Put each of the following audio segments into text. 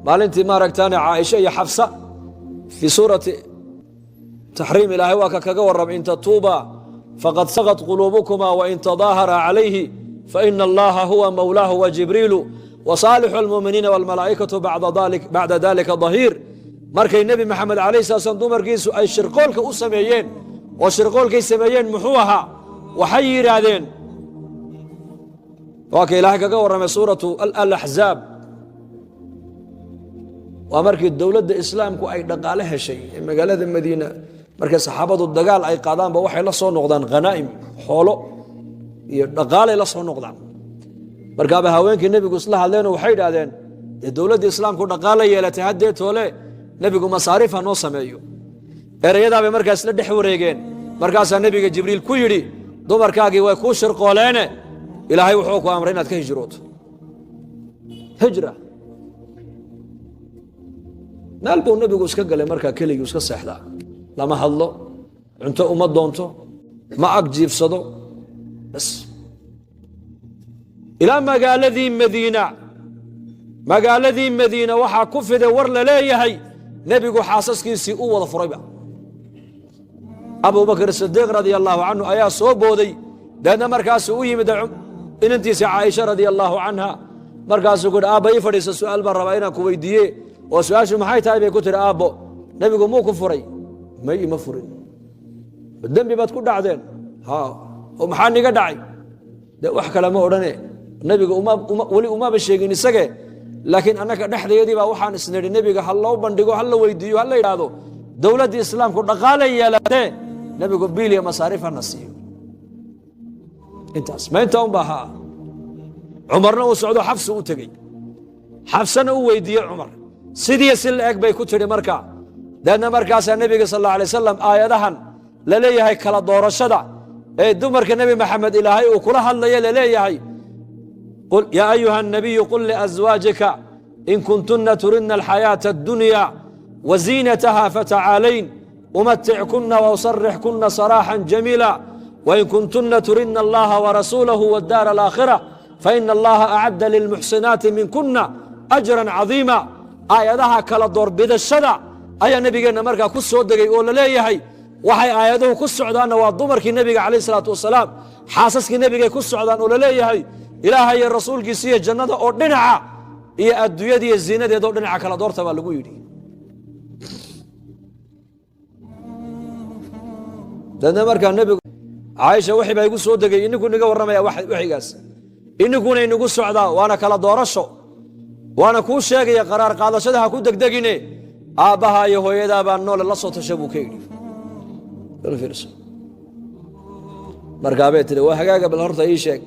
Maalintii maaragtaane Caaisha iyo Xafsa fii suurati Taxriim Ilaahay waa ka kaga warramay: "In tatuuba faqad sagat quluubukuma, wain tadaahara calayhi faina Allaha huwa mawlaahu wajibriilu wasaalixu almuuminiina walmalaa'ikatu bacda dalika dahiir." Markay Nebi Maxamed calayh sala slam dumarkiisu ay shirqoolka u sameeyeen, oo shirqoolkay sameeyeen muxuu ahaa? Waxay yidhaahdeen, waa ka Ilaahay kaga warramay suuratu Alaxzaab, waa markii dowladda Islaamku ay dhaqaale heshay ee magaalada Madiina. Markay saxaabadu dagaal ay qaadaanba, waxay la soo noqdaan khanaa'im, xoolo iyo dhaqaalay la soo noqdaan. Markaaba haweenkii nebigu isla hadleenoo waxay idhahdeen: "Dee dowladda Islaamku dhaqaala yeelatay, haddee toole nebigu masaariif ha noo sameeyo." Ereyadaabay markaas la dhex wareegeen. Markaasaa nebiga Jibriil ku yidhi: "Dumarkaagii way kuu shirqooleene, Ilaahay wuxuu ku amray inaad ka hijrooto." Hijra meel buu nebigu iska galay. Markaa keligii iska seexdaa, lama hadlo, cunto uma doonto, ma ag jiifsado, bas ilaa magaaladii Madiina. Magaaladii Madiina waxaa ku fiday war la leeyahay nebigu xaasaskiisii u wada furayba. Abubakr Sidiiq radia Allahu canhu ayaa soo booday. Deedna markaasuu u yimid inantiisa Caaisha radia Allahu canha. Markaasuu ku yidhi: "Aabba, ii fadhiisa, su'aal baan rabaa inaan ku weydiiye." "Oo su-aashu maxay tahay?" bay ku tihi. "Aabbo, nebigu muu ku furay?" "May, ima furin." "Dembi baad ku dhacdeen?" "Ha." "Oo maxaa niga dhacay?" "De wax kale ma odhane, nebiga weli umaba sheegin isage, laakiin annaga dhexdayadii baa waxaan isnidhi nebiga ha loo bandhigo, ha la weydiiyo, ha la yidhaahdo dowladdii Islaamku dhaqaalay yeelatee, nebigu biiliya masaariif hana siiyo." "Intaas ma inta un ba?" "Haa." Cumarna uu socdo, Xafsu u tegey. Xafsana u weydiiyey Cumar, sidii si la eg bay ku tidhi. Marka deedna markaasaa nebiga sal alla alay wasalam aayadahan la leeyahay kala doorashada ee dumarka Nebi Maxamed Ilaahay uu kula hadlaya la leeyahay: "يا أيها النبي قل لأزواجك إن كنتن تردن الحياة الدنيا وزينتها فتعالين أمتعكن وأسرحكن سراحا جميلا، وإن كنتن تردن الله ورسوله والدار الآخرة فإن الله أعد للمحسنات منكن أجرا عظيما." Aayadaha kala doorbidashada ayaa nabigeenna markaa ku soo degay, oo la leeyahay waxay aayaduhu ku socdaanna waa dumarkii nebiga calayh salaatu wasalaam, xaasaskii nebigay ku socdaan, oo la leeyahay Ilaahay iyo rasuulkiisa iyo jannada oo dhinaca iyo adduunyada iyo ziinadeeda oo dhinaca kala doorta baa lagu yidhi. Dadna markaa nebigu Caaisha wixii baa igu soo degay, ininku niga warramaya waxigaas ininkuna inagu socdaa, waana kala doorasho, waana kuu sheegaya, qaraar qaadashada ha ku degdegine, aabbaha iyo hooyadaa baa noole, la soo tasha, buu ka yidhi. Markaabay tidhi: "Waa hagaaga, bal horta ii sheeg."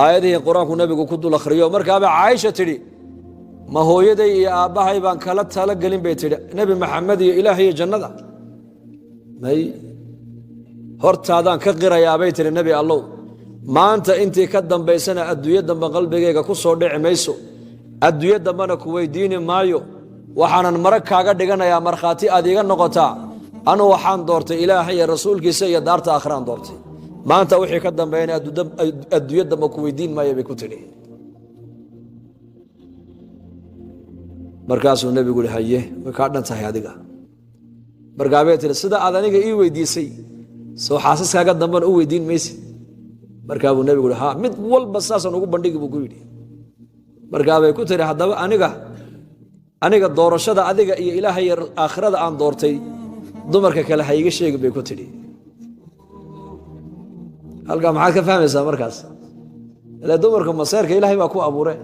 Aayadihii Qur-aanku nebigu ku dul akhriyo. Markaabay Caaisha tidhi: "Ma hooyaday iyo aabbahay baan kala talo gelin," bay tidhi, "Nebi Maxamed iyo Ilaah iyo jannada? May, hortaadaan ka qirayaa," bay tihi, "Nebi Allow, maanta intii ka dambaysana adduunyo dambe qalbigayga ku soo dhici mayso, adduunyo dambena ku weydiini maayo. Waxaanan marag kaaga dhiganayaa, markhaati aad iiga noqotaa, anuu waxaan doortay Ilaahay iyo rasuulkiisa iyo daarta aakhiraan doortay. Maanta wixii ka dambeeyana adduunyo dambe ku weydiin maayo," bay ku tidhi. Markaasuu nebigu ihi: "Haye, way kaa dhan tahay adiga." Markaabay tihi: "Sida aad aniga ii weydiisay, soo xaasaskaaga dambena u weydiin maysid?" Markaa buu nebigu ha, "Mid walba saasaan ugu bandhigi," buu ku yidhi. Markaabay ku tiri: "Haddaba aniga doorashada adiga iyo Ilaahay aakhirada aan doortay, dumarka kale ha iiga sheegi," bay ku tidhi. Halkaa maxaad ka fahmaysaa markaas? Ile dumarka maseerka Ilaahay baa ku abuure.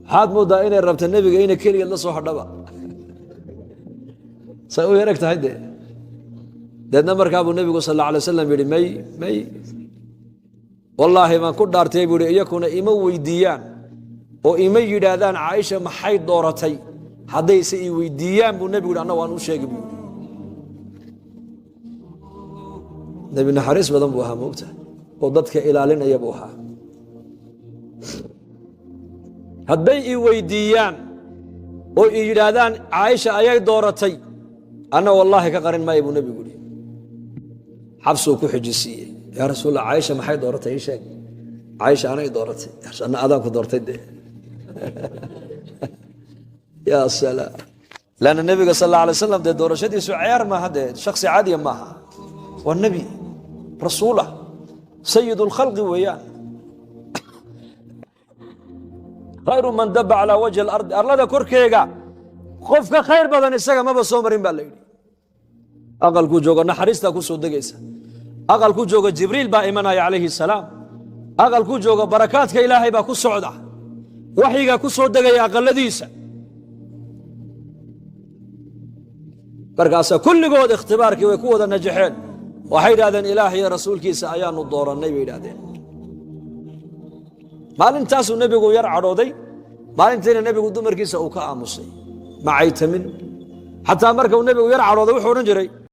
Waxaad moodaa inay rabta nebiga inay keligeed la soo hadhaba, say u yareg tahay dee. Deedna markaa buu nebigu sal alla alay waslam yidhi: "May, may, wallaahi baan ku dhaartay," buu yihi, "iyakuna ima weydiiyaan oo ima yidhaahdaan Caaisha maxay dooratay. Haddayse i weydiiyaan," buu nebigu yidhi, "anna waan u sheegi," buu yidhi. Nebi naxariis badan buu ahaa, moogta, oo dadka ilaalinaya buu ahaa. "Hadday i weydiiyaan oo i yidhaahdaan Caaisha ayay dooratay, anna wallaahi ka qarin maayo," buu nebigu yidhi. Xabsuu ku xijisiiyey: "Yaa Rasuul Allah, Caaisha maxay dooratay? Ii sheeg." "Caaisha anay dooratay." "Anna adaan ku doortay dee." Ya salaam! Lanna nebiga sal alla alay wasalam dee doorashadiisu ceer maaha, dee shaksi caadiya maaha, waa nebi rasuul ah, sayid lkhalqi weeyaan, khayru man daba calaa wajhi alardi. Arlada korkeega qof ka khayr badan isaga maba soo marin baa la yidhi. Aqalkuu joogo naxariistaa ku soo degaysa, aqalkuu joogo Jibriil baa imanaya calayhi salaam, aqalkuu joogo barakaadka Ilaahay baa ku socda, waxyigaa ku soo degaya aqaladiisa. Markaasaa kulligood ikhtibaarkii way ku wada najaxeen. Waxay yidhahdeen, "Ilaah iyo rasuulkiisa ayaanu doorannay," bay yidhahdeen. Maalintaasuu nebigu yar cadhooday. Maalintiina nebigu dumarkiisa uu ka aamusay, ma caytamin. Xataa marka uu nebigu yar cadhooday wuxuu odhan jiray